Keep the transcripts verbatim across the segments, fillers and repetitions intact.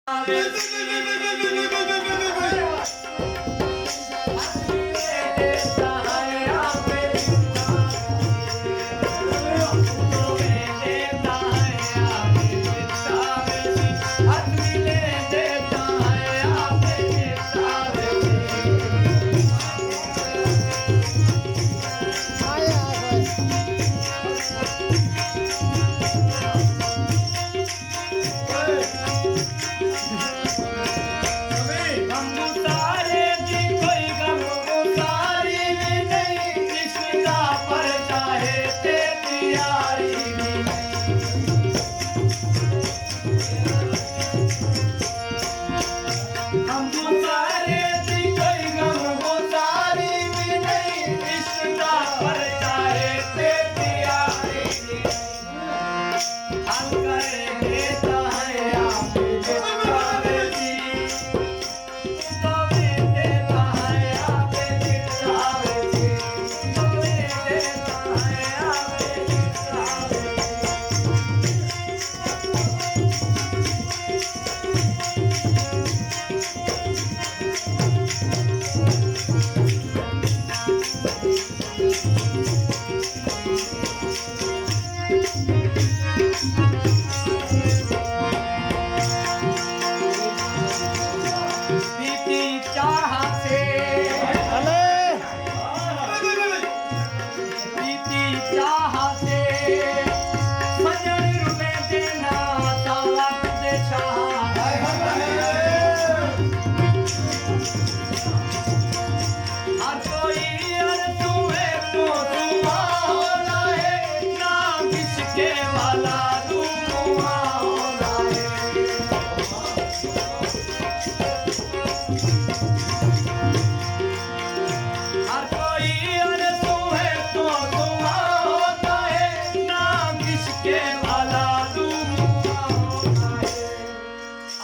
غم گسارے دی کوئی غم گساری وی نئیں، عشق دا پرچہ ہے تے تیاری وی نئیں۔ غم گسارے دی کوئی غم گساری وی نئیں، عشق دا پرچہ ہے تے تیاری وی نئیں۔ پیتی چاہ سے، پیتی چاہ سے، سڄݨ رویندے نا، دولت دے شاہ۔ ہر کوئی آرزو ہے تو سوا ہوندا ہے، نہ عشق والا روح ہوندا ہے۔ ہر کوئی آرزو ہے تو سوا ہوندا ہے، نہ عشق والا روح ہوندا ہے۔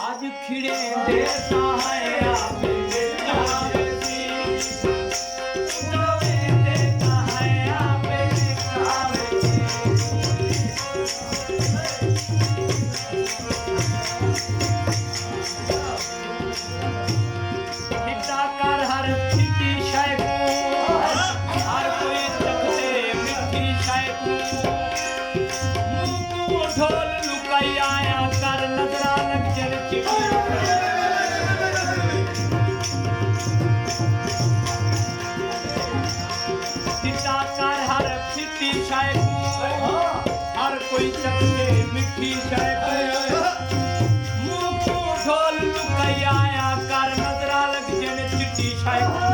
اڄ کھڑے دے ساہے آپ وچ آوے سی، روے دے ساہے آپ وچ آوے سی۔ ٹھٹا کر ہر ٹھٹی شے کوں، ہر کوئی چکھدے مٹھی شے کوں۔ منہ کوں ڈھول لکائی آیا کر، نظراں لڳ جن چٹی۔ ٹھٹا کر ہر ٹھٹی شے کوں، ہر کوئی چکھدے مٹھی شے کوں۔ منہ کوں ڈھول لکائی آیا کر، نظراں لڳ جن چٹی شے کوں۔